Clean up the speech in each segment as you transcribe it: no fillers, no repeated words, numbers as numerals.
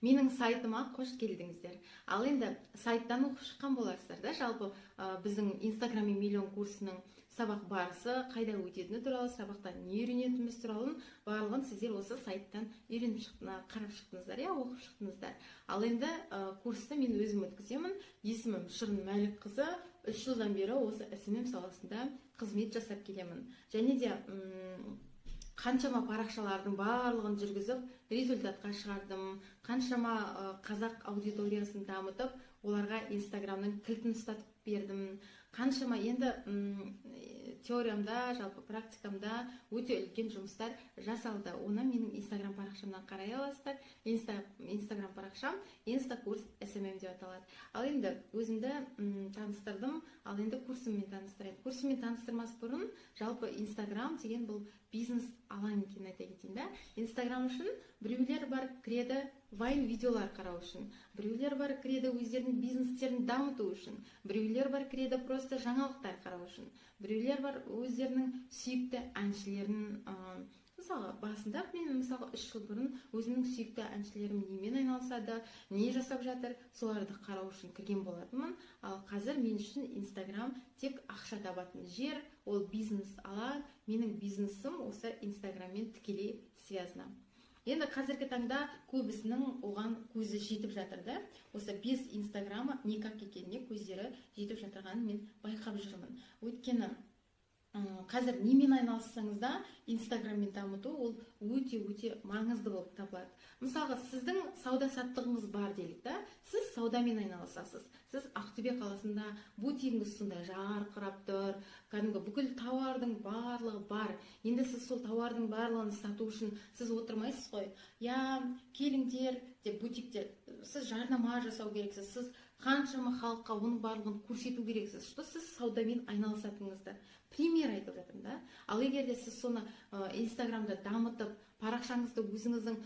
Менің сайтыма қош келдіңіздер. Ал енді сайттан оқып шыққан боларсыздар да, жалпы біздің «Инстаграм миллион» курсының сабақ барысы, қайда өтетіні туралы, сабақта не үйренетініміз туралы, барлығын сіздер осы сайттан үйреніп шықтыңыз, қарап шықтыңыздар, иә, оқып шықтыңыздар. Ал енді курсты мен өзім өткіземін. Есімім Шырын Мәлікқызы. 3 жылдан бері осы СММ саласында қызмет жасап келемін және де қаншама парақшалардың барлығын жүргізіп, результатқа шығардым. Қаншама қазақ аудиториясын дамытып, оларға Инстаграмның кілтін ұстатып бердім. Қаншама енді теориямда, жалпы практикамда өте үлкен жұмыстар жасалды. Оны менің Инстаграм парақшамнан қарай аласыздар. Инстаграм парақшам «Инстакурс СММ» деп аталады. Ал енді өзімді таныстырдым, ал енді курсыммен таныстырайын. Курсыммен таныстырмас бұрын жалпы Инстаграм деген бұл бизнес алаң екенін айта кетейін да. Инстаграм үшін біреулер бар, кіреді вайн видеолар қарау үшін, біреулер бар, кіреді өздерінің бизнестерін дамыту үшін, біреулер бар, кіреді просто жаңалықтар қарау үшін, біреулер бар, өздерінің сүйікті әншілерін. Мысалға, басында мен, мысалға, 3 жыл бұрын өзімнің сүйікті әншілерім немен айналысады, не жасап жатыр, соларды қарау үшін кірген болатынмын. Ал қазір мен үшін Инстаграм тек ақша табатын жер, ол бизнес алаң. Менің бизнесім осы Инстаграммен тікелей связано. Енді қазіргі таңда көбісінің оған көзі жетіп жатыр да, осы без Инстаграма никак екеніне көздері жетіп жатырғанын мен байқап жүрмін. Өйткені қазір немен айналыссаңыз да, Инстаграммен дамыту ол өте өте маңызды болып табылады. Мысалға, сіздің сауда саттығыңыз бар делік та, сіз саудамен айналысасыз, сіз Ақтөбе қаласында бутигіңіз сондай жарқырап тұр, кәдімгі бүкіл тауардың барлығы бар. Енді сіз сол тауардың барлығын сату үшін сіз отырмайсыз ғой, иә, келіңдер деп бутикте. Сіз жарнама жасау керексіз, сіз қаншама халыққа оның барлығын көрсету керексіз, что сіз саудамен айналысатыныңызды. Пример айтып жатырмын да. Ал егер де сіз соны Инстаграмда дамытып, парақшаңызды өзіңіздің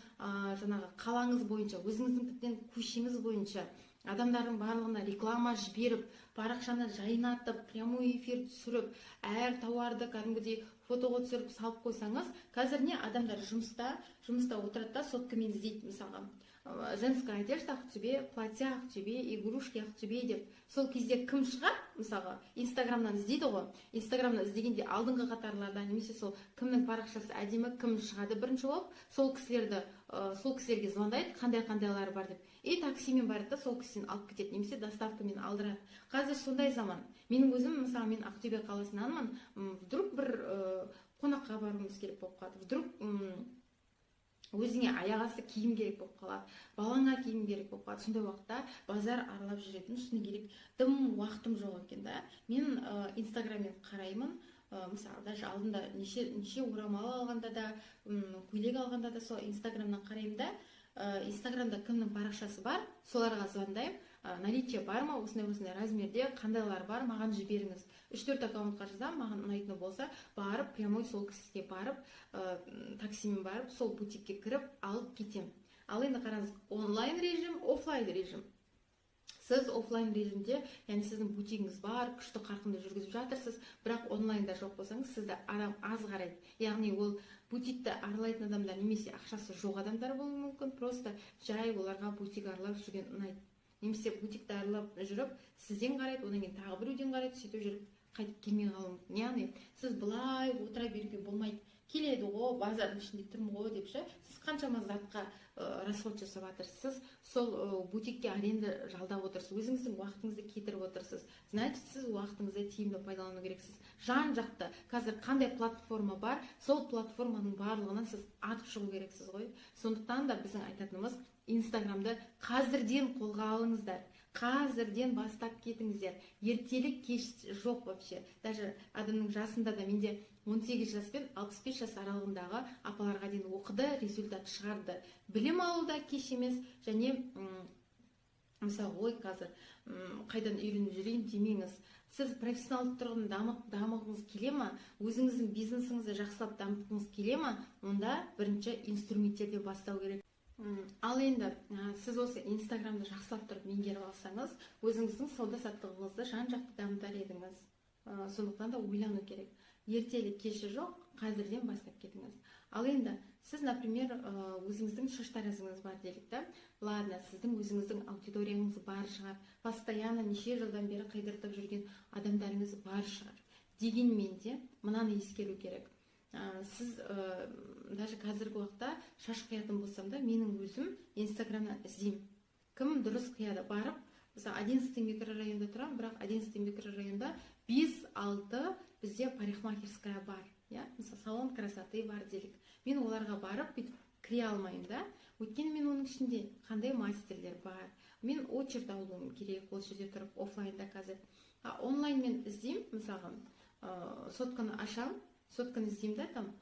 жаңағы қалаңыз бойынша, өзіңіздің тіптен көшеңіз бойынша адамдардың барлығына реклама жіберіп, парақшаны жайнатып, прямой эфир түсіріп, әр тауарды кәдімгідей фотоға түсіріп салып қойсаңыз. Қазір не, адамдар жұмыста отырады да, соткамен іздейді. Мысалға, женская одежда Ақтөбе, платья Ақтөбе, игрушки Ақтөбе деп. Сол кезде кім шығады? Мысалға, Инстаграмнан іздейді ғой. Инстаграмнан іздегенде алдыңғы қатарларда немесе сол кімнің парақшасы әдемі, кім шығады бірінші болып, сол кісілерді, сол кісілерге звондайды, қандай қандайлары бар деп. И таксимен барады да, сол кісіден алып кетеді немесе доставкамен алдырады. Қазір сондай заман. Менің өзім, мысалы, мен Ақтөбе қаласынанмын. Вдруг бір қонаққа баруымыз керек болып қалады, вдруг өзіңе аяқ асты киім керек болып қалады, балаңа киім керек болып қалады. Сондай уақытта базар аралап жүретін, шыны керек, дым уақытым жоқ екен да. Мен Инстаграммен қараймын. Мысалы, даже алдында неше неше орамал алғанда да, көйлек алғанда да сол Инстаграмнан қараймын да. Инстаграмда кімнің парақшасы бар, соларға звондаймын: наличие бар ма, осындай осындай размерде қандайлар бар, маған жіберіңіз. Үш төрт аккаунтқа жазамын. Маған ұнайтыны болса, барып прямой сол кісіге барып, таксимен барып, сол бутикке кіріп алып кетемін. Ал енді қараңыз: онлайн режим, офлайн режим. Сіз офлайн режимде, яғни сіздің бутигіңіз бар, күшті қарқынды жүргізіп жатырсыз, бірақ онлайнда жоқ болсаңыз, сізді адам аз қарайды. Яғни ол бутикті аралайтын адамдар немесе ақшасы жоқ адамдар болуы мүмкін, просто жай оларға бутик аралап жүрген ұнайды, немесе бутикті аралап жүріп сізден қарайды, одан кейін тағы біреуден қарайды, сөйтіп жүріп қайтып келмей қалуы мүмкін. Яғни сіз былай отыра беруге болмайды, келеді ғой, базардың ішінде тұрмын ғой деп ше. Сіз қаншама затқа расход жасап жатырсыз, сіз сол бутикке аренда жалдап отырсыз, өзіңіздің уақытыңызды кетіріп отырсыз. Значит, сіз уақытыңызды тиімді пайдалану керексіз. Жан жақты қазір қандай платформа бар, сол платформаның барлығынан сіз атып шығу керексіз ғой. Сондықтан да біздің айтатынымыз: Инстаграмды қазірден қолға алыңыздар, қазірден бастап кетіңіздер. Ертелі кеш жоқ вообще. Даже адамның жасында да, менде 18 жас пен 65 жас аралығындағы апаларға дейін оқыды, результат шығарды. Білім алу да кеш емес. Және мысалы, ой, қазір қайдан үйреніп жүрейін демеңіз. Сіз профессионалдық тұрғыдан дамығыңыз келе ма, өзіңіздің бизнесіңізді жақсылап дамытқыңыз келе ма, онда бірінші инструменттерден бастау керек. Ал енді сіз осы Инстаграмды жақсылап тұрып меңгеріп алсаңыз, өзіңіздің сауда саттығыңызды жан жақты дамытар едіңіз. Сондықтан да ойлану керек, ертелі кеші жоқ, қазірден бастап кетіңіз. Ал енді Сіз, например, өзіңіздің шаштаразыңыз бар делік та. Ладно, сіздің өзіңіздің аудиторияңыз бар шығар, постоянно неше жылдан бері қидыртып жүрген адамдарыңыз бар шығар. Дегенмен де мынаны ескеру керек. Сіз даже қазіргі уақытта шаш қиятын болсам да, менің өзім Инстаграмнан іздеймін, кім дұрыс қияды. Барып, мысалы, 11-й микрорайонда тұрамын, бірақ 11-й микрорайонда 5-6 бізде парикмахерская бар, иә, мысалы, салон красоты бар делік. Мен оларға барып, бүйтіп кіре алмаймын да, өйткені мен оның ішінде қандай мастерлер бар, мен очередь алуым керек ол жерде тұрып оффлайнда қазір. А онлайн мен іздеймін, мысалға, сотканы ашамын, сотканы іздеймін да, там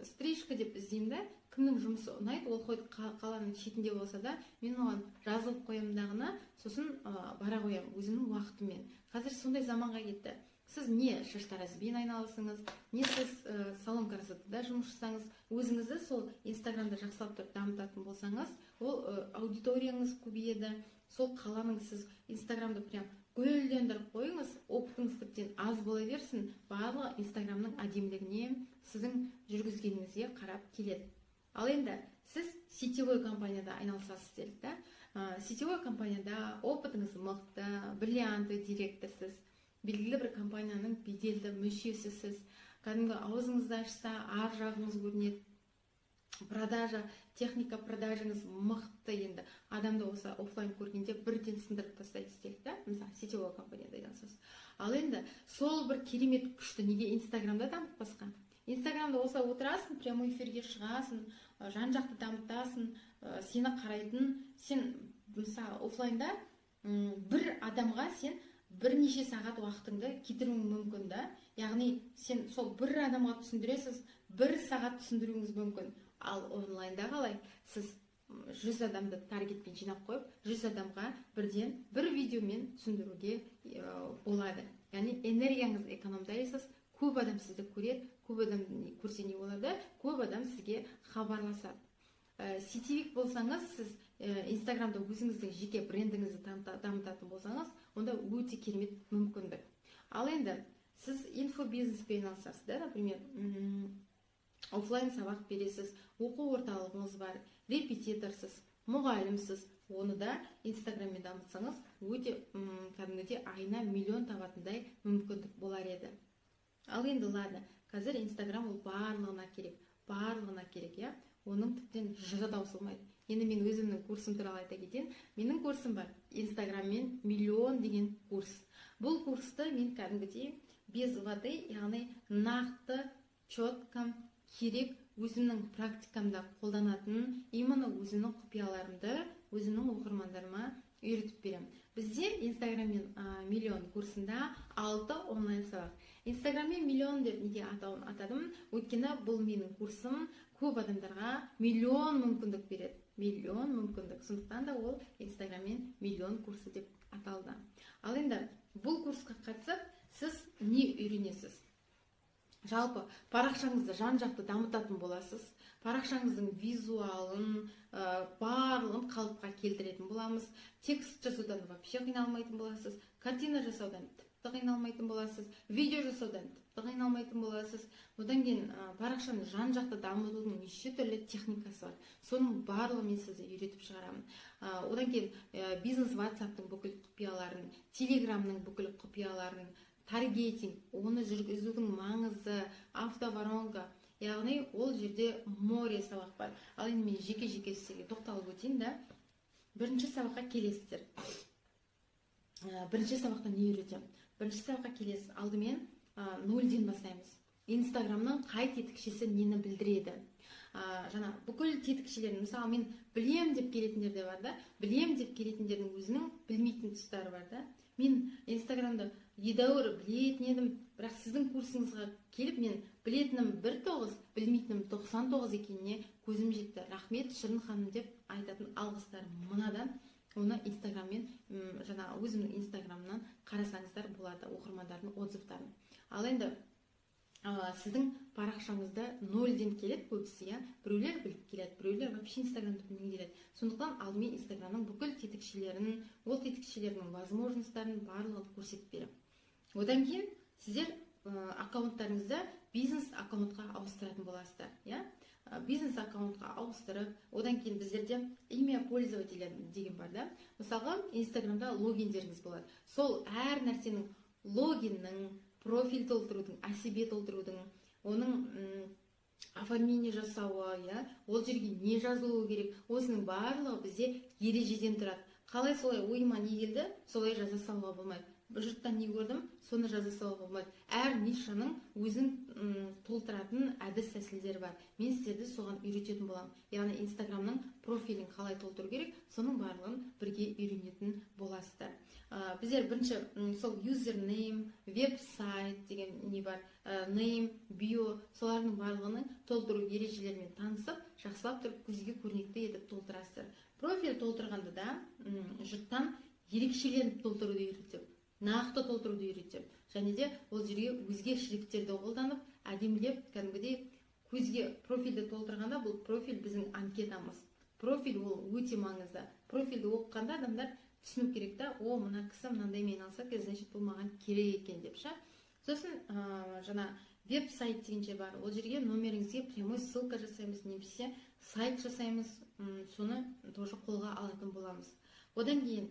стрижка деп іздеймін да, кімнің жұмысы ұнайды, ол хоть қаланың шетінде болса да, мен оған жазылып қоямын дағыны, сосын бара қоямын өзімнің уақытыммен. Қазір сондай заманға кетті. Сіз не шаштаразбен айналысыңыз, не сіз салон красотыда жұмыс жасаңыз, өзіңізді сол Инстаграмда жақсылап тұрып дамытатын болсаңыз, ол аудиторияңыз көбейеді. Сол қаланың, сіз Инстаграмды прям гүлдендіріп қойыңыз, опытыңыз тіптен аз бола берсін, барлығы Инстаграмның әдемілігіне, сіздің жүргізгеніңізге қарап келеді. Ал енді сіз сетевой компанияда айналысасыз делік та. Сетевой компанияда опытыңыз мықты, бриллиантовый директорсыз, белгілі бір компанияның беделді мүшесісіз, кәдімгі аузыңызды ашса, ар жағыңыз көрінеді, продажа, техника продажаңыз мықты. Енді адамды осы оффлайн көргенде бірден сындырып тастайсыз делік та, мысалы, сетевой компанияда айналысасыз. Ал енді сол бір керемет күшті неге Инстаграмда дамытпасқа? Инстаграмда осылай отырасың, прямой эфирге шығасың, жан жақты дамытасың, сені қарайтын, сен, мысалы, оффлайнда бір адамға сен бірнеше сағат уақытыңды кетіруің мүмкін да. Яғни сен сол бір адамға түсіндіресіз, бір сағат түсіндіруіңіз мүмкін. Ал онлайнда қалай? Сіз 100 адамды таргетпен жинап қойып, 100 адамға бірден бір видеомен түсіндіруге болады. Яғни энергияңызды экономдайсыз, көп адам сізді көреді. Көп адам көрсе, не болады? Көп адам сізге хабарласады. Сетевик болсаңыз, сіз Инстаграмда өзіңіздің жеке брендіңізді дамытатын болсаңыз, онда өте керемет мүмкіндік. Ал енді сіз инфобизнеспен айналысасыз да, например, оффлайн сабақ бересіз, оқу орталығыңыз бар, репетиторсыз, мұғалімсіз, оны да Инстаграммен дамытсаңыз, өте кәдімгідей айына миллион табатындай мүмкіндік болар еді. Ал енді ладно, қазір Инстаграм ол барлығына керек, барлығына керек, иә, оның тіптен жыры таусылмайды. Енді мен өзімнің курсым туралы айта кетейін. Менің курсым бар, Инстаграммен миллион деген курс. Бұл курсты мен кәдімгідей без воды, яғни нақты, четко керек, өзімнің практикамда қолданатын, именно өзімнің құпияларымды өзімнің оқырмандарыма үйретіп беремін. Бізде Инстаграммен миллион курсында 6 онлайн сабақ. Инстаграммен миллион деп неге атауын атадым? Өйткені бұл менің курсым көп адамдарға миллион мүмкіндік береді, миллион мүмкіндік. Сондықтан да ол Инстаграммен миллион курсы деп аталды. Ал енді бұл курсқа қатысып, сіз не үйренесіз? Жалпы парақшаңызды жан жақты дамытатын боласыз, парақшаңыздың визуалын, барлығын қалыпқа келтіретін боламыз. Текст жазудан вообще қиналмайтын боласыз, картина жасаудан тіпті қиналмайтын боласыз, видео жасаудан тіпті қиналмайтын боласыз. Одан кейін парақшаны жан жақты дамытудың неше түрлі техникасы бар, соның барлығын мен сізді үйретіп шығарамын. Одан кейін бизнес Ватсаптың бүкіл құпияларын, Телеграмның бүкіл құпияларын, таргетинг, оны жүргізудің маңызы, автоворонка, яғни ол жерде море сабақ бар. Ал енді мен жеке жеке сіздерге тоқталып өтейін да. Бірінші сабаққа келесіздер. Бірінші сабақта не үйретемін? Бірінші сабаққа келесіз, алдымен нөлден бастаймыз. Инстаграмның қай тетікшесі нені білдіреді, жаңа бүкіл тетікшелерін. Мысалы, мен білем деп келетіндер де бар да, білем деп келетіндердің өзінің білмейтін тұстары бар да. Мен Инстаграмды едәуір білетін едім, бірақ сіздің курсыңызға келіп, мен білетінім бір тоғыз, білмейтінім 99 екеніне көзім жетті, рахмет, Шырын ханым деп айтатын алғыстар мынадан. Оны Инстаграммен, жаңа өзімнің Инстаграмнан қарасаңыздар болады, оқырмандардың отзывтарын. Ал енді сіздің парақшаңызда нөлден келеді көбісі, иә. Біреулер біліп келеді, біреулер вообще Инстаграмды білмей келеді. Сондықтан алдымен Инстаграмның бүкіл тетікшелерін, ол тетікшелердің возможностьтарын барлығын көрсетіп беремін. Одан кейін сіздер аккаунттарыңызды бизнес аккаунтқа ауыстыратын боласыздар, иә. Бизнес аккаунтқа ауыстырып, одан кейін біздерде имя пользователя деген бар да. Мысалға, Инстаграмда логиндеріңіз болады. Сол әр нәрсенің, логиннің, профиль толтырудың, о себе толтырудың, оның оформление жасауы, иә, ол жерге не жазылуы керек, осының барлығы бізде ережеден тұрады. Қалай солай ойыма не келді, солай жаза салуға болмайды. Жұрттан не көрдім, соны жаза салуға болмайды. Әр нишаның өзінің толтыратын әдіс тәсілдері бар. Мен сіздерді соған үйрететін боламын. Яғни Инстаграмның профилін қалай толтыру керек, соның барлығын бірге үйренетін боласыздар. Біздер бірінші сол username, веб-сайт деген не бар, name, bio, солардың барлығының толтыру ережелерімен танысып, жақсылап тұрып көзге көрнекті етіп толтырасыздар. Профиль толтырғанда да жұрттан ерекшеленіп толтыруды үйретемін, нақты толтыруды үйретемін. Және де ол жерге өзге шрифттерді қолданып, әдемілеп, кәдімгідей көзге профильді толтырғанда, бұл профиль біздің анкетамыз. Профиль ол өте маңызды. Профильді оқығанда адамдар түсіну керек та: о, мына кісі мынандаймен айналысады екен, значит, бұл маған керек екен деп ше. Сосын жаңа веб сайт деген жер бар. Ол жерге номеріңізге прямой ссылка жасаймыз немесе сайт жасаймыз, соны тоже қолға алатын боламыз. Одан кейін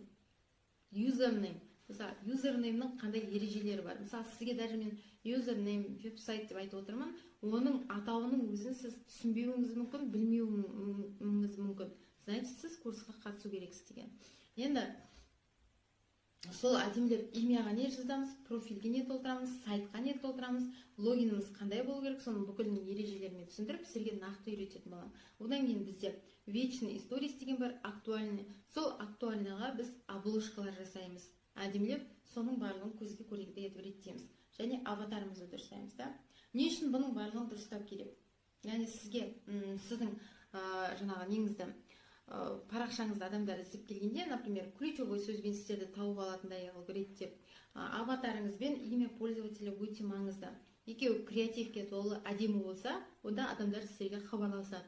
username. Мысалы, username-нің қандай ережелері бар? Мысалы, сізге даже мен username, веб-сайт деп айтып отырмын, оның атауының өзін сіз түсінбеуіңіз мүмкін, білмеуіңіз мүмкін. Значит, сіз курсқа қатысу керексіз деген. Енді сол әдемілеп имяға не жазамыз, профильге не толтырамыз, сайтқа не толтырамыз, логиніміз қандай болу керек, соның бүкілінің ережелерімен түсіндіріп, сіздерге нақты үйрететін боламын. Одан кейін бізде вечный сторис деген бар, актуальный. Сол актуальныйға біз обложкалар жасаймыз әдемілеп, соның барлығын көзге көрнекті етіп реттейміз және аватарымызды дұрыстаймыз да. Не үшін бұның барлығын дұрыстау керек? Яғни сізге сіздің жаңағы неңізді, парақшаңызды адамдар іздеп келгенде, например, ключевой сөзбен сіздерді тауып алатындай қылып реттеп, аватарыңыз бен имя пользователя өте маңызды. Екеуі креативке толы, әдемі болса, онда адамдар сіздерге хабарласады.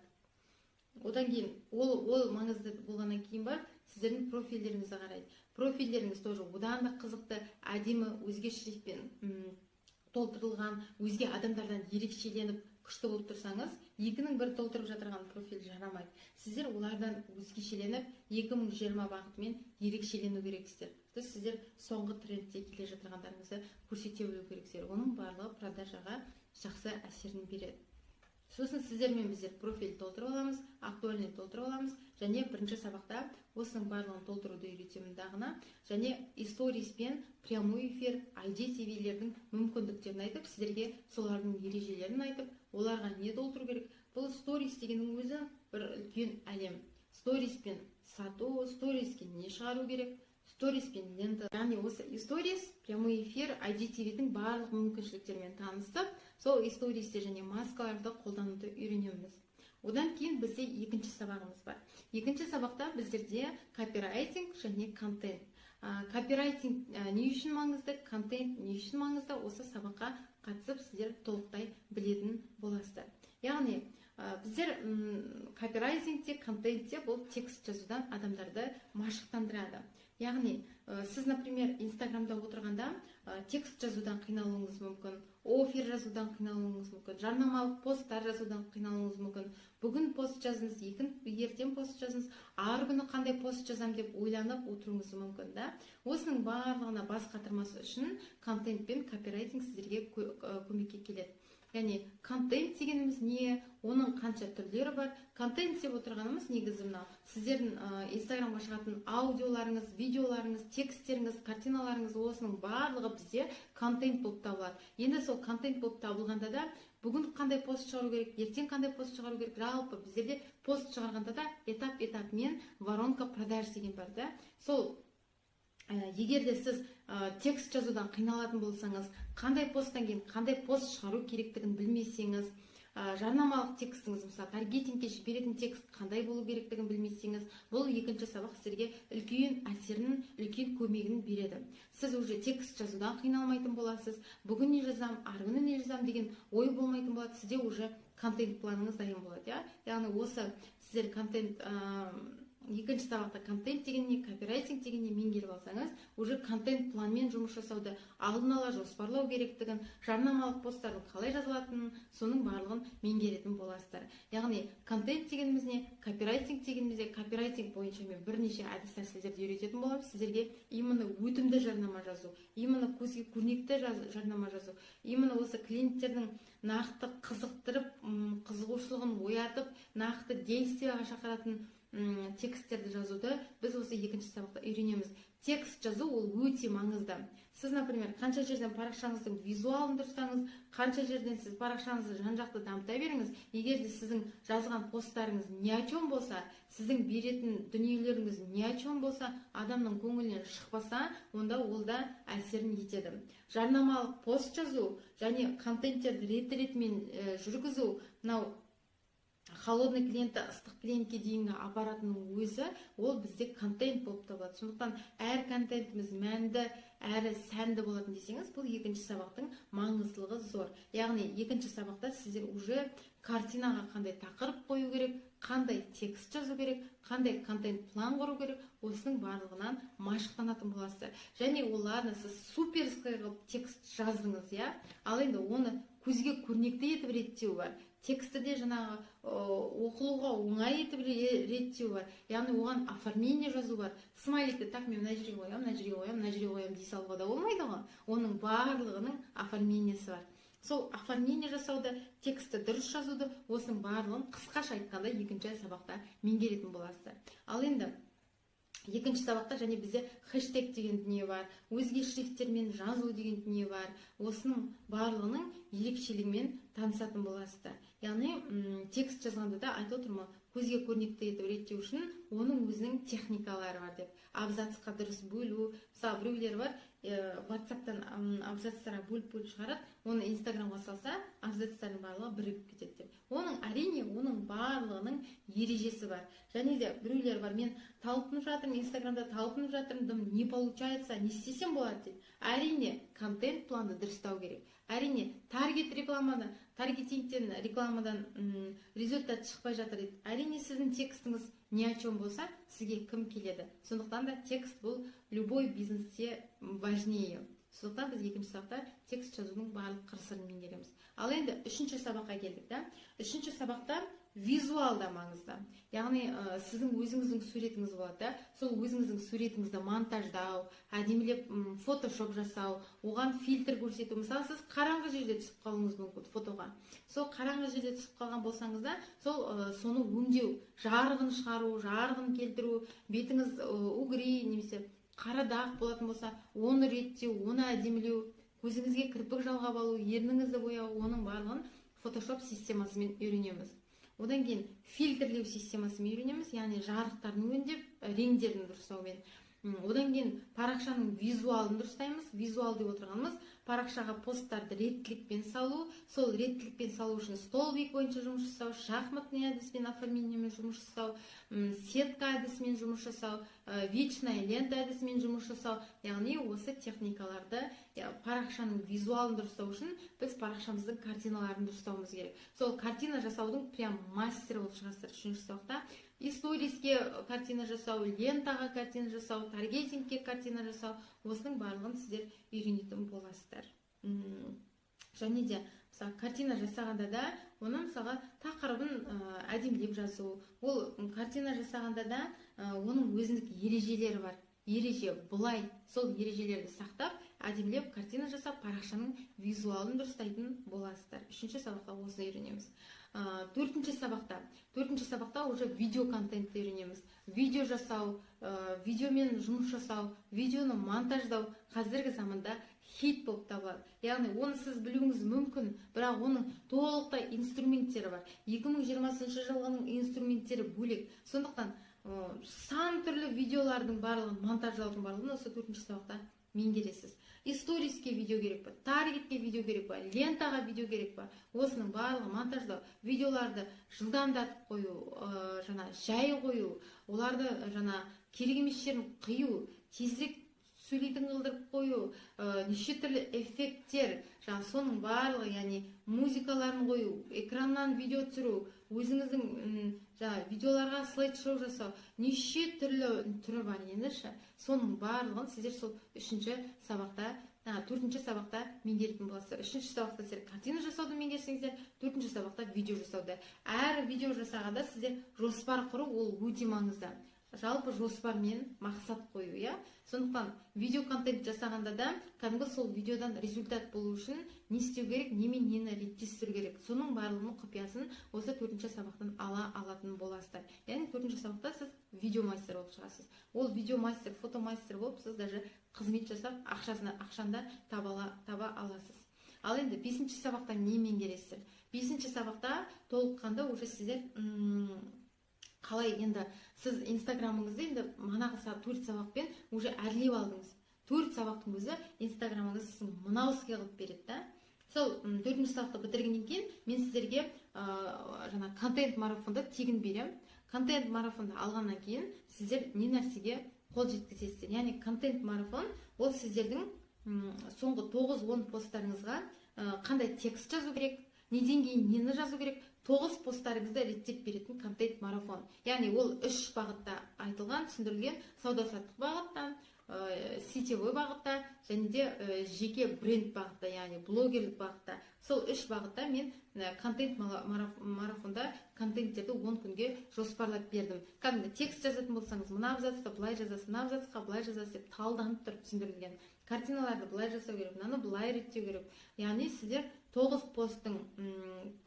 Одан кейін ол маңызды болғаннан кейін барып сіздердің профильдеріңізді қарайды. Профильдеріңіз тоже одан да қызықты, әдемі, өзге шрифтпен толтырылған, өзге адамдардан ерекшеленіп, күшті болып тұрсаңыз, екінің бірі толтырып жатырған профиль жарамайды. Сіздер олардан өзгешеленіп, 2020 бағытымен ерекшелену керексіздер. То есть сіздер соңғы трендте келе жатырғандарыңызды көрсете білу керексіздер. Оның барлығы продажаға жақсы әсерін береді. Сосын сіздермен біздер профиль толтырып аламыз, актуальный толтырып аламыз және бірінші сабақта осының барлығын толтыруды үйретемін дағына және сторис пен прямой эфир, IGTV-лердің мүмкіндіктерін айтып, сіздерге солардың ережелерін айтып, оларға не толтыру керек. Бұл сторис дегеннің өзі бір үлкен әлем. Сториспен сату, сториске не шығару керек, сторис пен лента, яғни осы сторис, прямой эфир, IGTV-дің барлық мүмкіншіліктерімен танысып, сол стористе және маскаларды қолдануды үйренеміз. Одан кейін бізде екінші сабағымыз бар. Екінші сабақта біздерде копирайтинг және контент. Копирайтинг не үшін маңызды, контент не үшін маңызды, осы сабаққа қатысып, сіздер толықтай білетін боласыздар. Яғни біздер копирайтингте, контентте бұл текст жазудан адамдарды машықтандырады. Яғни сіз, например, Инстаграмда отырғанда текст жазудан қиналуыңыз мүмкін, офер жазудан қиналуыңыз мүмкін, жарнамалық посттар жазудан қиналуыңыз мүмкін. Бүгін пост жазыңыз, ертең пост жазыңыз, арғы күні қандай пост жазам деп ойланып отыруыңыз мүмкін да. Осының барлығына бас қатырмас үшін контент пен копирайтинг сіздерге көмекке келеді. Яғни контент дегеніміз не, оның қанша түрлері бар? Контент деп отырғанымыз негізі мынау сіздердің Инстаграмға шығатын аудиоларыңыз, видеоларыңыз, тексттеріңіз, картиналарыңыз, осының барлығы бізде контент болып табылады. Енді сол контент болып табылғанда да, бүгін қандай пост шығару керек, ертең қандай пост шығару керек, жалпы біздерде пост шығарғанда да этап этапмен воронка продаж деген бар да. Сол егер де сіз текст жазудан қиналатын болсаңыз, қандай посттан кейін қандай пост шығару керектігін білмесеңіз, жарнамалық текстіңіз, мысалы, таргетингке жіберетін текст қандай болу керектігін білмесеңіз, бұл екінші сабақ сіздерге үлкен әсерін, үлкен көмегін береді. Сіз уже текст жазудан қиналмайтын боласыз. Бүгін не жазам, арғы күні не жазам деген ой болмайтын болады. Сізде уже контент планыңыз дайын болады, иә. Яғни осы сіздер контент Екінші сабақта контент деген не, копирайтинг деген не меңгеріп алсаңыз, уже контент планмен жұмыс жасауды, алдын ала жоспарлау керектігін, жарнамалық посттардың қалай жазылатынын, соның барлығын меңгеретін боласыздар. Яғни контент дегеніміз не, копирайтинг дегеніміз не? Копирайтинг бойынша мен бірнеше әдіс тәсілдерді үйрететін боламын сіздерге. Именно өтімді жарнама жазу, именно көзге көрнекті жарнама жазу, именно осы клиенттердің нақты қызықтырып, қызығушылығын оятып, нақты действияға шақыратын тексттерді жазуды біз осы екінші сабақта үйренеміз. Текст жазу ол өте маңызды. Сіз, например, қанша жерден парақшаңыздың визуалын дұрыстаңыз, қанша жерден сіз парақшаңызды жан жақты дамыта беріңіз, егер де сіздің жазған посттарыңыз ни о чем болса, сіздің беретін дүниелеріңіз ни о чем болса, адамның көңілінен шықпаса, онда ол да әсерін етеді. Жарнамалық пост жазу және контенттерді рет ретімен жүргізу, мынау холодный клиентті ыстық клиентке дейінгі аппаратының өзі ол бізде контент болып табылады. Сондықтан әр контентіміз мәнді әрі сәнді болатын десеңіз, бұл екінші сабақтың маңыздылығы зор. Яғни екінші сабақта сіздер уже картинаға қандай тақырып қою керек, қандай текст жазу керек, қандай контент план құру керек, осының барлығынан машықтанатын боласыздар. Және ол, ладно, сіз суперский қылып текст жаздыңыз, иә, ал енді оны көзге көрнекті етіп реттеу бар, текстті де жаңағы оқылуға оңай етіп реттеу бар, яғни оған оформление жазу бар. Смайликті так, мен мына жерге қоямын, мына жерге қоямын, мына жерге қоямын дей салуға да болмайды ғой, оның барлығының оформлениесі бар. Сол оформление жасауды, текстті дұрыс жазуды, осының барлығын қысқаша айтқанда екінші сабақта меңгеретін боласыздар. Ал енді екінші сабақта және бізде хэштег деген дүние бар, өзге шрифттермен жазу деген дүние бар, осының барлығының ерекшелігімен танысатын боласыздар. Яғни текст жазғанда да айтып отырмын ғой, көзге көрнекті етіп реттеу үшін оның өзінің техникалары бар деп. Абзацқа дұрыс бөлу. Мысалы, біреулер бар, ватсаптан абзацтарға бөліп бөліп шығарады, оны инстаграмға салса, абзацтардың барлығы бірігіп кетеді деп. Оның, әрине, оның барлығының ережесі бар. Және де біреулер бар: «Мен талпынып жатырмын, инстаграмда талпынып жатырмын, дым не получается, не істесем болады?» – дейді. Әрине, контент планды дұрыстау керек. Әрине, таргет рекламаны, таргетингтен, рекламадан результат шықпай жатыр дейді. Әрине, сіздің текстіңіз ни о чем болса, сізге кім келеді? Сондықтан да текст бұл любой бизнесте важнее. Сондықтан біз екінші сабақта текст жазудың барлық қыр сырын меңгереміз. Ал енді үшінші сабаққа келдік та. Үшінші сабақта визуал да маңызды. Яғни сіздің өзіңіздің суретіңіз болады да, сол өзіңіздің суретіңізді монтаждау, әдемілеп фотошоп жасау, оған фильтр көрсету. Мысалы, сіз қараңғы жерде түсіп қалуыңыз мүмкін фотоға. Сол қараңғы жерде түсіп қалған болсаңыз да, сол соны өңдеу, жарығын шығару, жарығын келтіру, бетіңіз угри немесе қара дақ болатын болса, оны реттеу, оны әдемілеу, көзіңізге кірпік жалғап алу, ерніңізді бояу, оның барлығын фотошоп системасымен үйренеміз. Одан кейін фильтрлеу системасымен үйренеміз, яғни жарықтарын өңдеп, реңдерін дұрыстаумен. Одан кейін парақшаның визуалын дұрыстаймыз. Визуал деп отырғанымыз парақшаға посттарды реттілікпен салу. Сол реттілікпен салу үшін столбик бойынша жұмыс жасау, шахматный әдіспен оформлениемен жұмыс жасау, сетка әдісімен жұмыс жасау, вечная лента әдісімен жұмыс жасау. Яғни осы техникаларды, парақшаның визуалын дұрыстау үшін біз парақшамыздың картиналарын дұрыстауымыз керек. Сол картина жасаудың прям мастері болып шығасыздар үшінші сабақта. И сториске картина жасау, лентаға картина жасау, таргетингке картина жасау, осының барлығын сіздер үйренетін боласыздар. Және де мысалы, картина жасағанда да оны, мысалға, тақырыбын әдемілеп жазу. Ол картина жасағанда да оның өзіндік ережелері бар. Ереже былай, сол ережелерді сақтап, әдемілеп картина жасап, парақшаның визуалын дұрыстайтын боласыздар. Үшінші сабақта осыны үйренеміз. Төртінші сабақта уже видео контентті үйренеміз. Видео жасау, видеомен жұмыс жасау, видеоны монтаждау қазіргі заманда хит болып табылады. Яғни оны сіз білуіңіз мүмкін, бірақ оның толықтай инструменттері бар. 2020 жылғының инструменттері бөлек. Сондықтан сан түрлі видеолардың барлығын монтаждаудың барлығын осы төртінші сабақта меңгересіз. И сториске видео керек па, таргетке видео керек па, лентаға видео керек па, осының барлығы монтаждау, видеоларды жылдамдатып қою, жаңа жай қою, оларды жаңа керек емес жерін қию, тезірек сөйлейтін қылдырып қою, неше түрлі эффекттер, жаңа соның барлығы, яғни музыкаларын қою, экраннан видео түсіру, өзіңіздің Жаңа видеоларға слайд шоу жасау, неше түрлі түрі бар енді ше. Соның барлығын сіздер сол үшінші сабақта, төртінші сабақта меңгеретін боласыздар. Үшінші сабақта сіздер картина жасауды меңгерсеңіздер, төртінші сабақта видео жасауды. Әр видео жасағанда сіздер жоспар құру, ол өте маңызды. Жалпы жоспармен мақсат қою, иә. Сондықтан видео контент жасағанда да кәдімгі сол видеодан результат болу үшін не істеу керек, немен нені реттестіру керек, соның барлығының құпиясын осы төртінші сабақтан ала алатын боласыздар. Яғни төртінші сабақта сіз видеомастер болып шығасыз. Ол видеомастер, фотомастер болып сіз даже қызмет жасап, ақшасына, ақшаны да таба аласыз. Ал енді бесінші сабақта не меңгересіздер? Бесінші сабақта толыққанды уже сіздер қалай енді сіз инстаграмыңызды енді манағы төрт сабақпен уже әрлеп алдыңыз. Төрт сабақтың өзі инстаграмыңызды сіздің мынауский қылып береді да. Сол төртінші сабақты бітіргеннен кейін мен сіздерге жаңа контент марафонды тегін беремін. Контент марафонды алғаннан кейін сіздер не нәрсеге қол жеткізесіздер? Яғни контент марафон ол сіздердің соңғы 9-10 посттарыңызға қандай текст жазу керек, неден кейін нені жазу керек, тоғыз посттарыңызды реттеп беретін контент марафон. Яғни ол үш бағытта айтылған, түсіндірілген: сауда саттық бағытта, сетевой бағытта және де жеке бренд бағытта, яғни блогерлік бағытта. Сол үш бағытта мен контент марафонда контенттерді 10 күнге жоспарлап бердім. Кәдімгі текст жазатын болсаңыз, мына абзацты былай жазасыз, мына абзацқа былай жазасыз деп талданып тұрып түсіндірілген. Картиналарды былай жасау керек, мынаны былай реттеу керек. Яғни сіздер тоғыз посттың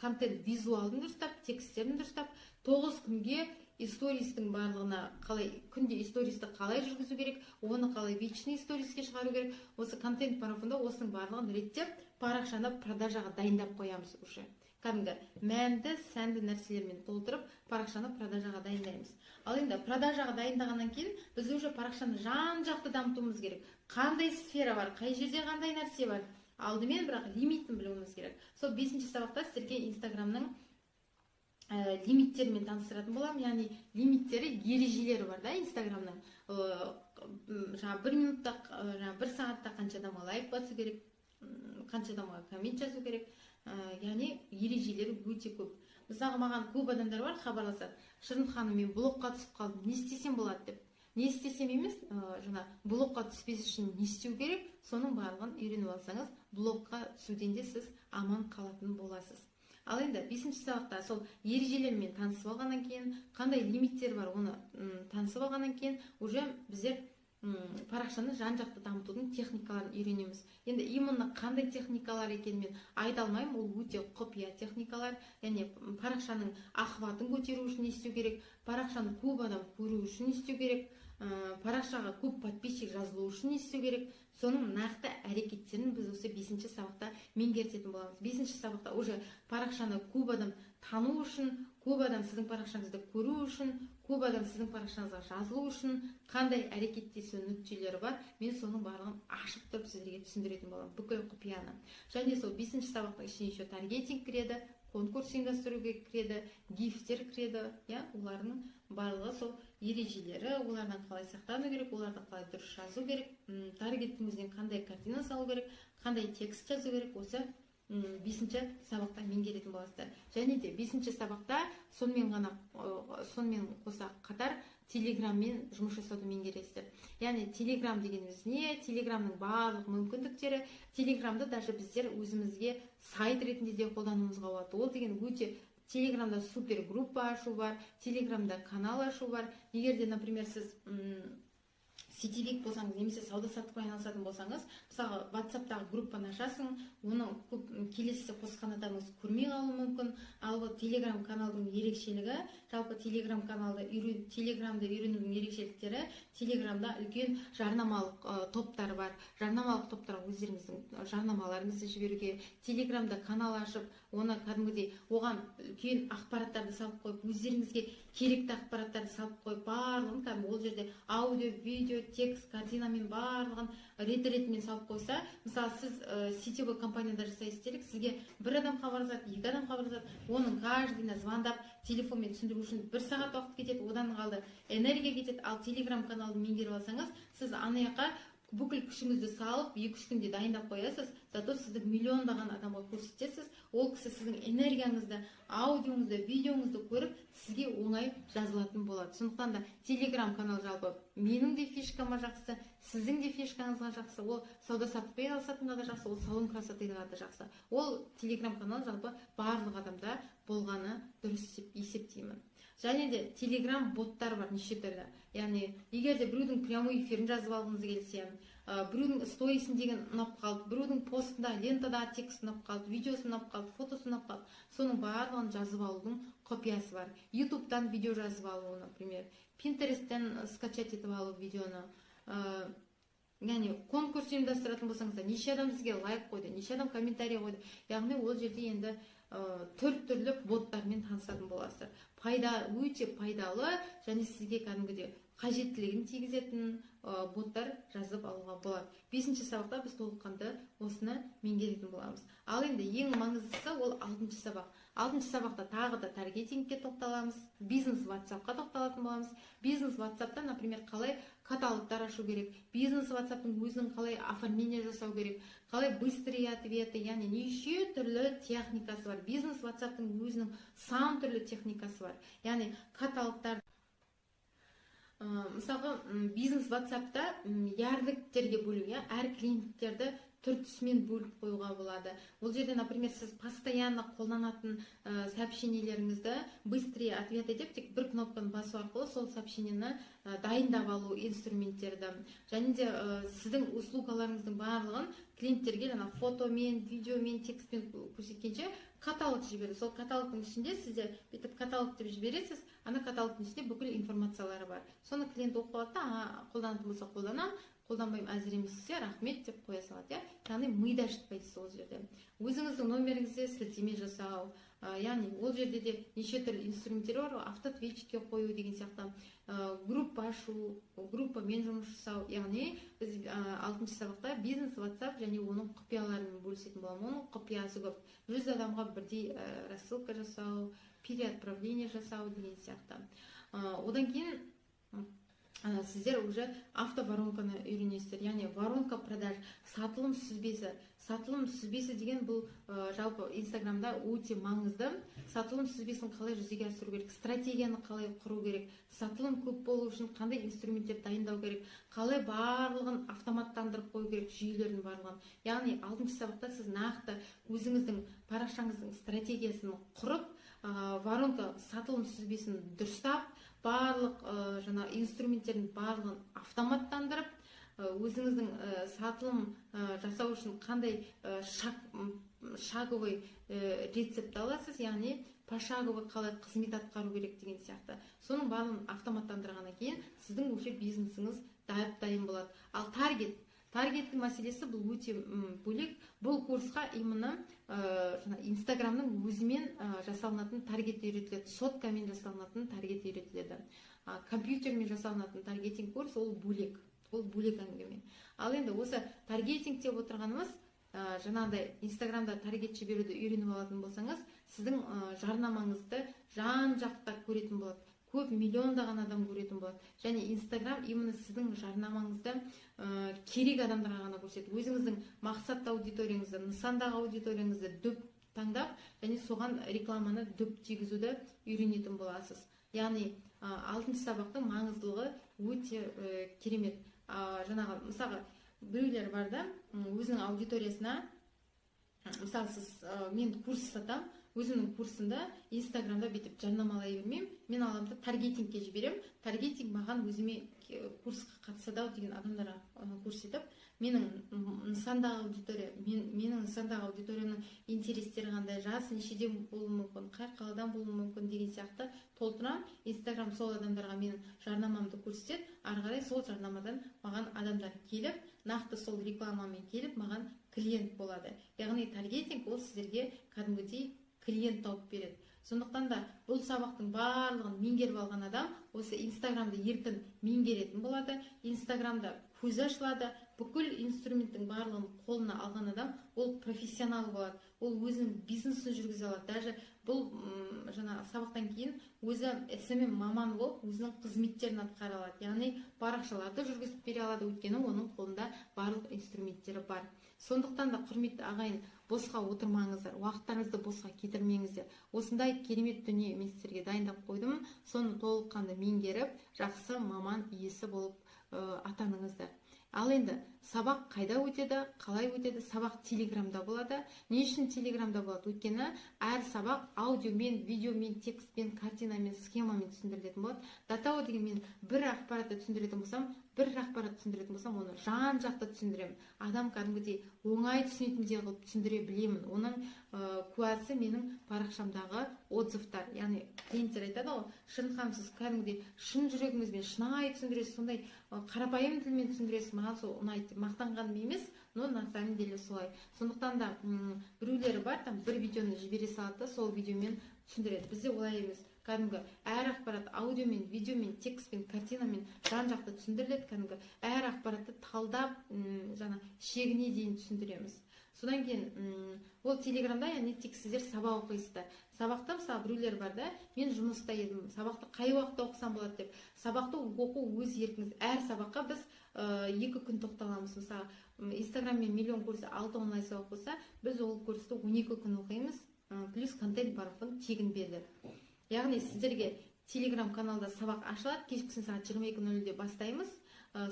контент визуалын дұрыстап, тексттерін дұрыстап, 9 күнге стористің барлығына қалай, күнде стористі қалай жүргізу керек, оны қалай вечный сториске шығару керек, осы контент марафонда осының барлығын реттеп, парақшаны продажаға дайындап қоямыз. Уже кәдімгі мәнді, сәнді нәрселермен толтырып, парақшаны продажаға дайындаймыз. Ал енді продажаға дайындағаннан кейін біз уже парақшаны жан жақты дамытуымыз керек. Қандай сфера бар, қай жерде қандай нәрсе бар, алдымен бірақ лимитін білуіміз керек. Сол бесінші сабақта сіздерге инстаграмның лимиттерімен таныстыратын боламын. Яғни лимиттері, ережелері бар да инстаграмның. Жаңа бір минутта, жаңа бір сағатта қанша адамға лайк басу керек, қанша адамға коммент жазу керек. Яғни ережелері өте көп. Мысалға, маған көп адамдар бар, хабарласады: «Шырын ханым, мен блокқа түсіп қалдым, не істесем болады?» – деп. Не істесем емес, жаңа блокқа түспес үшін не істеу керек, соның барлығын үйреніп алсаңыз, блокқа түсуден де сіз аман қалатын боласыз. Ал енді бесінші сабақта сол ережелермен танысып алғаннан кейін, қандай лимиттер бар, оны танысып алғаннан кейін уже біздер парақшаны жан жақты дамытудың техникаларын үйренеміз. Енді именно қандай техникалар екенін мен айта алмаймын, ол өте құпия техникалар. Яғни парақшаның охватын көтеру үшін не істеу керек, парақшаны көп адам көру үшін не істеу керек, парақшаға көп подписчик жазылу үшін не істеу керек, соның нақты әрекеттерін біз осы бесінші сабақта меңгертетін боламыз. Бесінші сабақта уже парақшаны көп адам тану үшін, көп адам сіздің парақшаңызды көру үшін, көп адам сіздің парақшаңызға жазылу үшін қандай әрекеттесу нүктелері бар, мен соның барлығын ашып тұрып сіздерге түсіндіретін боламын, бүкіл құпияны. Және сол бесінші сабақтың ішіне еще таргетинг кіреді, конкурс ұйымдастыруға кіреді, гифтер кіреді, иә. Олардың барлығы сол ережелері, олардан қалай сақтану керек, оларды қалай дұрыс жазу керек, таргеттің өзінен қандай картина салу керек, қандай текст жазу керек, осы бесінші сабақта меңгеретін боласыздар. Және де бесінші сабақта сонымен ғана, сонымен қоса қатар телеграммен жұмыс жасауды меңгересіздер. Яғни телеграм дегеніміз не, телеграмның барлық мүмкіндіктері, телеграмды даже біздер өзімізге сайт ретінде де қолдануымызға болады. Ол деген өте, телеграмда супер группа ашу бар, телеграмда канал ашу бар. Егер де, например, сіз сетевик болсаңыз немесе сауда саттықпен айналысатын болсаңыз, мысалға, ватсаптағы группаны ашасың, оны көп келесі қосқан адамыңыз көрмей қалуы мүмкін. Ал вот телеграм каналдың ерекшелігі, жалпы телеграм каналды үйрен, телеграмды үйренудің ерекшеліктері: телеграмда үлкен жарнамалық топтар бар. Жарнамалық топтарға өздеріңіздің жарнамаларыңызды жіберуге, телеграмда канал ашып, оны кәдімгідей оған үлкен ақпараттарды салып қойып, өздеріңізге керекті ақпараттарды салып қойып, барлығын кәдімгі ол жерде аудио, видео, текст, картинамен барлығын рет ретімен салып қойса. Мысалы, сіз сетевой компанияда жасайсыз делік, сізге бір адам хабарласады, екі адам хабарласады, оның каждыйына звондап, телефонмен түсіндіру үшін бір сағат уақыт кетеді, одан қалды энергия кетеді. Ал телеграм каналды меңгеріп алсаңыз, сіз ана жаққа бүкіл күшіңізді салып, 2-3 күнде дайындап қоясыз. Зато сізді миллиондаған адамға көрсетесіз. Ол кісі сіздің энергияңызды, аудиоңызды, видеоңызды көріп, сізге оңай жазылатын болады. Сондықтан да телеграм канал жалпы менің де фишкама жақсы, сіздің де фишкаңызға жақсы, ол сауда саттықпен айналысатынға да жақсы, ол салон красотыға да жақсы. Ол телеграм канал жалпы барлық адамда болғаны дұрыс деп есептеймін. Және де телеграм боттар бар неше түрлі. Яғни егер де біреудің прямой эфирін жазып алғыңыз келсе, біреудің сторисіндегі ұнап қалды, біреудің постында, лентадағы текст ұнап қалды, видеосы ұнап қалды, фотосы ұнап қалды, соның барлығын жазып алудың құпиясы бар. Ютубтан видео жазып алу, например, Пинтересттен скачать етіп алу видеоны. Яғни конкурс ұйымдастыратын болсаңыздар, неше адам сізге лайк қойды, неше адам комментарий қойды. Яғни ол жерде енді төрт түрлі боттармен танысатын боласыздар. Пайда, өте пайдалы және сізге кәдімгідей қажеттілігін тигізетін боттар жазып алуға болады. Бесінші сабақта біз толыққанды осыны меңгеретін боламыз. Ал енді ең маңыздысы ол алтыншы сабақ. Алтыншы сабақта тағы да таргетингке тоқталамыз, бизнес ватсапқа тоқталатын боламыз. Бизнес ватсапта, например, қалай каталогтар ашу керек, бизнес ватсаптың өзінің қалай оформление жасау керек, қалай быстрые ответы, яғни неше түрлі техникасы бар. Бизнес ватсаптың өзінің сан түрлі техникасы бар. Яғни каталогтар, мысалға, бизнес ватсапта ярлыктерге бөлу, иә, әр клиенттерді түр түсімен бөліп қоюға болады. Ол жерде, например, сіз постоянно қолданатын сообщениелеріңізді быстрые ответы деп тек бір кнопканы басу арқылы сол сообщениені дайындап алу инструменттерді және де сіздің услугаларыңыздың барлығын клиенттерге жаңа фотомен, видеомен, текстпен көрсеткенше, каталог жіберу. Сол каталогтың ішінде сізде бүйтіп каталог деп жібересіз, ана каталогтың ішінде бүкіл информациялары бар. Соны клиент оқып алады да, қолданатын болса, қолданамын, қолданбаймын, әзір емес десе, рахмет деп қоя салады, иә. Яғни мида жітпайсыз. Ол жерде өзіңіздің номеріңізге сілтеме жасау, яғни ол жерде де неше түрлі инструменттер бар, автоответчикке қою деген сияқты, группа ашу, группамен жұмыс жасау. Яғни біз алтыншы сабақта бизнес ватсап және оның құпияларымен бөлісетін боламын. Оның құпиясы көп: 100 адамға бірдей рассылка жасау, переотправление жасау деген сияқты. Одан кейін сіздер уже автоворонканы үйренесіздер, яғни воронка продаж, сатылым сүзбесі. Сатылым сүзбесі деген бұл жалпы инстаграмда өте маңызды. Сатылым сүзбесін қалай жүзеге асыру керек, стратегияны қалай құру керек, сатылым көп болу үшін қандай инструменттер дайындау керек, қалай барлығын автоматтандырып қою керек, жүйелердің барлығын. Яғни алтыншы сабақта сіз нақты өзіңіздің парақшаңыздың стратегиясын құрып, воронка, сатылым сүзбесін дұрыстап, барлық жаңа инструменттердің барлығын автоматтандырып, өзіңіздің сатылым жасау үшін қандай шаговый рецепт аласыз, яғни пошаговый қалай қызмет атқару керек деген сияқты. Соның барлығын автоматтандырғаннан кейін сіздің уже бизнесіңіз дап дайын болады. Ал таргеттің мәселесі бұл өте бөлек. Бұл курсқа именно жаңа инстаграмның өзімен жасалынатын таргет үйретіледі, соткамен жасалынатын таргет үйретіледі. Компьютермен жасалынатын таргетинг курс ол бөлек, ол бөлек әңгіме. Ал енді осы таргетинг деп отырғанымыз, жаңағыдай инстаграмда таргет жіберуді үйреніп алатын болсаңыз, сіздің жарнамаңызды жан жақта көретін болады, көп миллиондаған адам көретін болады. Және инстаграм именно сіздің жарнамаңызды керек адамдарға ғана көрсетеді. Өзіңіздің мақсатты аудиторияңызды, нысандағы аудиторияңызды дөп таңдап және соған рекламаны дөп тигізуді үйренетін боласыз. Яғни алтыншы сабақтың маңыздылығы өте керемет. Жаңағы, мысалға, біреулер бар да, өзінің аудиториясына, мысалы, сіз, мен курс сатамын, өзімнің курсымда инстаграмда бүйтіп жарнамалай бермеймін. Мен аламын да, таргетингке жіберемін. Таргетинг маған өзіме курсқа қатысады ау деген адамдарға көрсетіп, менің нысандағы аудитория, менің нысандағы аудиторияның интерестері қандай, жасы нешеде болуы мүмкін, қай қаладан болуы мүмкін деген сияқты толтырамын. Инстаграм сол адамдарға менің жарнамамды көрсетеді. Ары қарай сол жарнамадан маған адамдар келіп, нақты сол рекламамен келіп, маған клиент болады. Яғни таргетинг ол сіздерге кәдімгідей клиент тауып береді. Сондықтан да бұл сабақтың барлығын меңгеріп алған адам осы Инстаграмды еркін меңгеретін болады, Инстаграмда көзі ашылады. Бүкіл инструменттің барлығын қолына алған адам ол профессионал болады, ол өзінің бизнесін жүргізе алады. Даже бұл жаңағы сабақтан кейін өзі СММ маман болып, өзінің қызметтерін атқара алады, яғни парақшаларды жүргізіп бере алады, өйткені оның қолында барлық инструменттері бар. Сондықтан да, құрметті ағайын, босқа отырмаңыздар, уақыттарыңызды босқа кетірмеңіздер. Осындай керемет дүние мен сіздерге дайындап қойдым. Соны толыққанды меңгеріп, жақсы маман иесі болып атаныңыздар. Ал енді сабақ қайда өтеді, қалай өтеді? Сабақ Телеграмда болады. Не үшін Телеграмда болады? Өйткені әр сабақ аудиомен, видеомен, текстпен, картинамен, схемамен түсіндірілетін болады. До того деген мен бір ақпаратты түсіндіретін болсам, оны жан жақты түсіндіремін. Адам кәдімгідей оңай түсінетіндей қылып түсіндіре білемін. Оның куәсі менің парақшамдағы отзывтар, яғни клиенттер айтады ғой: «Шырын ханым, сіз кәдімгідей шын жүрегіңізбен шынайы түсіндіресіз, сондай қарапайым тілмен түсіндіресіз, маған сол ұнайды», — деп. Мақтанғаным емес, но на самом деле солай. Сондықтан да біреулері бар, там бір видеоны жібере салады да, сол видеомен түсіндіреді. Бізде олай емес, кәдімгі әр ақпарат аудиомен, видеомен, текстпен, картинамен жан жақты түсіндіріледі. Кәдімгі әр ақпаратты талдап, жаңа шегіне дейін түсіндіреміз. Содан кейін ол Телеграмда, яғни тек сіздер сабақ оқисыздар. Сабақта, мысалы, біреулер бар да, «мен жұмыста едім, сабақты қай уақытта оқысам болады?» деп. Сабақты оқу өз еркіңіз. Әр сабаққа біз 2 күн тоқталамыз. Мысалы, Инстаграм мен миллион курсы 6 онлайн сабақ болса, біз ол курсты 12 күн оқимыз, плюс контент марафон тегін беріледі. Яғни сіздерге Телеграм каналда сабақ ашылады, кешкісін сағат 22:00-де бастаймыз.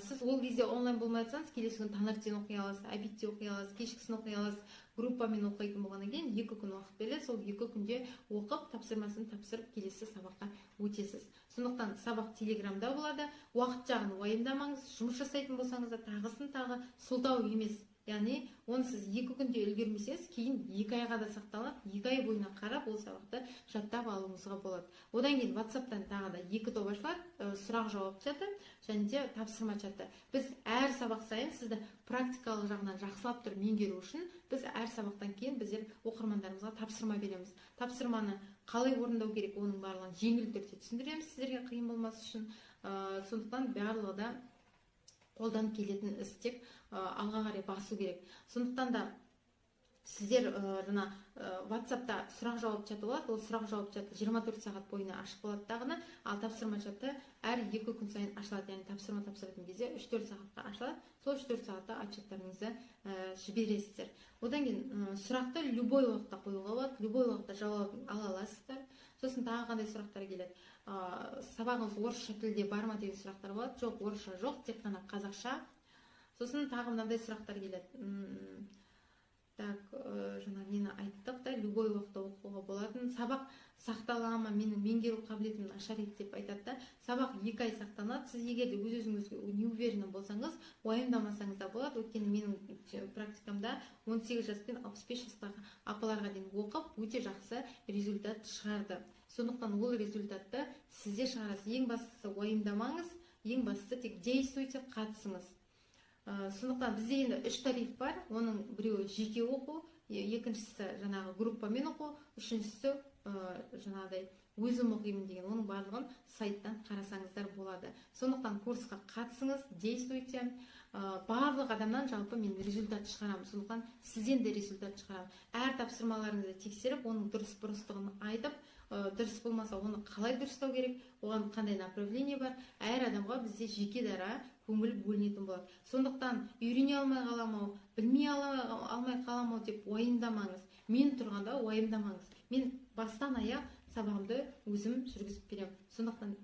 Сіз ол кезде онлайн болмай жатсаңыз, келесі күні таңертең оқи аласыз, обедте оқи аласыз, кешкісін оқи аласыз. Группамен оқитын болғаннан кейін 2 күн уақыт беріледі. Сол 2 күнде оқып, тапсырмасын тапсырып, келесі сабаққа өтесіз. Сондықтан сабақ Телеграмда болады. Уақыт жағын уайымдамаңыз. Жұмыс жасайтын болсаңыз да, тағысын тағы сылтау емес. Яғни оны сіз 2 күнде үлгермесеңіз, кейін 2 айға да сақталады. 2 ай бойына қарап, ол сабақты жаттап алуыңызға болады. Одан кейін Ватсаптан тағы да екі топ ашылады: сұрақ жауап чаты және де тапсырма чаты. Біз әр сабақ сайын сізді практикалық жағынан жақсылап тұрып меңгеру үшін, біз әр сабақтан кейін біздер оқырмандарымызға тапсырма береміз. Тапсырманы қалай орындау керек, оның барлығын жеңіл түрде түсіндіреміз сіздерге қиын болмас үшін. Сондықтан барлығы да қолдан келетін іс, тек алға қарай басу керек. Сондықтан да сіздер жаңа Ватсапта сұрақ жауап чаты болады. Ол сұрақ жауап чаты 24 сағат бойына ашық болады дағыны. Ал тапсырма чаты әр 2 күн сайын ашылады, яғни тапсырма тапсыратын кезде 3-4 сағатқа ашылады. Сол 3-4 сағатта отчеттарыңызды жібересіздер. Одан кейін сұрақты любой уақытта қоюға болады, любой уақытта жауабын ала аласыздар. Сосын тағы қандай сұрақтар келеді? «Сабағыңыз орысша тілде бар ма?» деген сұрақтар болады. Жоқ, орысша жоқ, тек қана қазақша. Сосын тағы мынандай сұрақтар келеді. Так, жаңа нені айттық та, любой уақытта оқуға болатын. «Сабақ сақтала ма, менің меңгеру қабілетім нашар еді», — деп айтады да. Сабақ 2 ай сақталады. Сіз егер де өз өзіңізге не уверенный болсаңыз, уайымдамасаңыз да болады, өйткені менің практикамда 18 жас пен 65 жастағы апаларға дейін оқып, өте жақсы результат шығарды. Сондықтан ол результатты сіз де шығарасыз. Ең бастысы, уайымдамаңыз, ең бастысы, тек действуйте, қатысыңыз. Сондықтан бізде енді үш тариф бар. Оның біреуі жеке оқу, екіншісі жаңағы группамен оқу, үшіншісі жаңағыдай өзім оқимын деген. Оның барлығын сайттан қарасаңыздар болады. Сондықтан курсқа қатысыңыз, действуйте. Барлық адамнан жалпы мен результат шығарамын, сондықтан сізден де результат шығарамын. Әр тапсырмаларыңызды тексеріп, оның дұрыс бұрыстығын айтып, дұрыс болмаса, оны қалай дұрыстау керек, оған қандай направление бар, әр адамға бізде жеке дара көңіл бөлінетін болады. Сондықтан үйрене алмай қалам ау, білмей алмай қалам ау деп уайымдамаңыз. Мен тұрғанда уайымдамаңыз, мен бастан аяқ сабағымды өзім жүргізіп беремін. Сондықтан